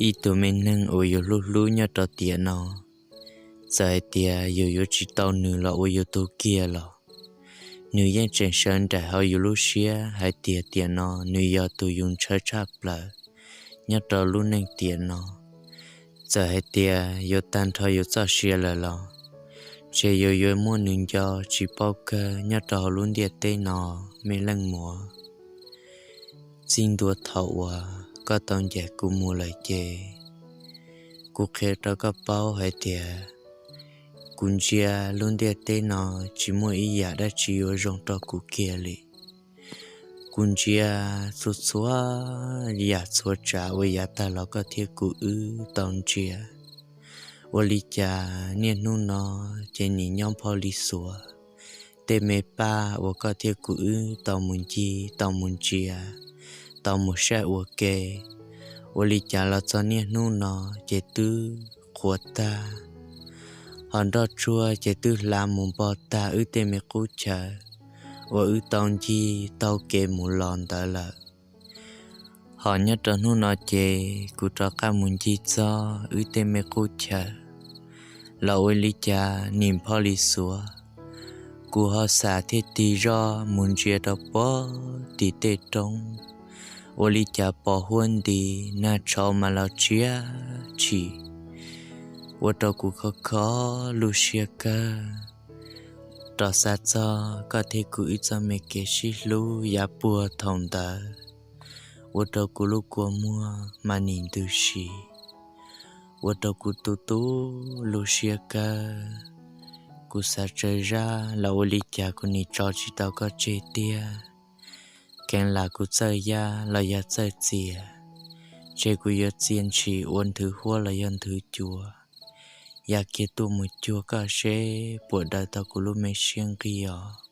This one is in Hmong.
ib tug me neeg uas yus hlub hlub nyob rau tiam no, txawm hais tias yus yuav tsis tau nws los ua yus tug kiag los, nws yeej tseem sawv nraim hauv yus lub siab hais tias tiam no nws yog tus yus ntshaw tshaj plaws nyob rau lub neej tiam no. Txawm hais tias yuav tag nrho yus txoj sia lawm los, ces yus yuav muaj nws nco tsis paub kawg nyob rau hauv lub ntiaj teb no, me leej muam. Txij ntua thaum uas koj tau ncaim kuv mus lawm ces, kuv qhia rau koj paub hais tias kuv ntsia lub ntiaj teb no tsis muaj ib yam dab tsi yuav zoo rau kuv kiag li. Kuv ntsia txhua txhua yam txhua tsav uas yav tag los koj thiab kuv wb tau ntsia. Ua li cas niaj hnub no ces nim nyob npho li xuav tej me paj uas koj thiab kuv wb tau mus ncig, tau mus ntsia, tau mus saib ua ke. Ua li cas los txog niaj hnub no ces twb qhuav tag, ho nroj tsuag ces twb hla mus npog tag wb tej me qub chaw uas wb tau ncig taug kev mus los ntawd lawm. Ho nyob rau hnub no ces kuv rov qab mus ncig txog wb tej me qub chaw los ua li cas nim npho li xuav. Kuv ho xav thiaj tig zoj mus ntsia rau puag tim tej roob, ua li cas pom huab nti nag tshauv mas los tsiab tshim, ua rau kuv khov kho lub siab kawg rov xav txog koj thiab kuv wb txoj me kev sib hlub yav puag thaum ntawd, ua rau kuv lub kua muag mas nim ntws si, ua rau kuv tu tu lub siab kawg. Kuv xav tsawg zaj los ua li cas kuv nim tso tsis tau koj tseg tiag. Kheev lam kuv txawj yaj los yog txawj txias, ces kuv yuav txia ntshis ua nthwv huab los yog nthwv cua, ya kiag tuaj mus cuag koj seb puas daws tau kuv lub me siab nqig os.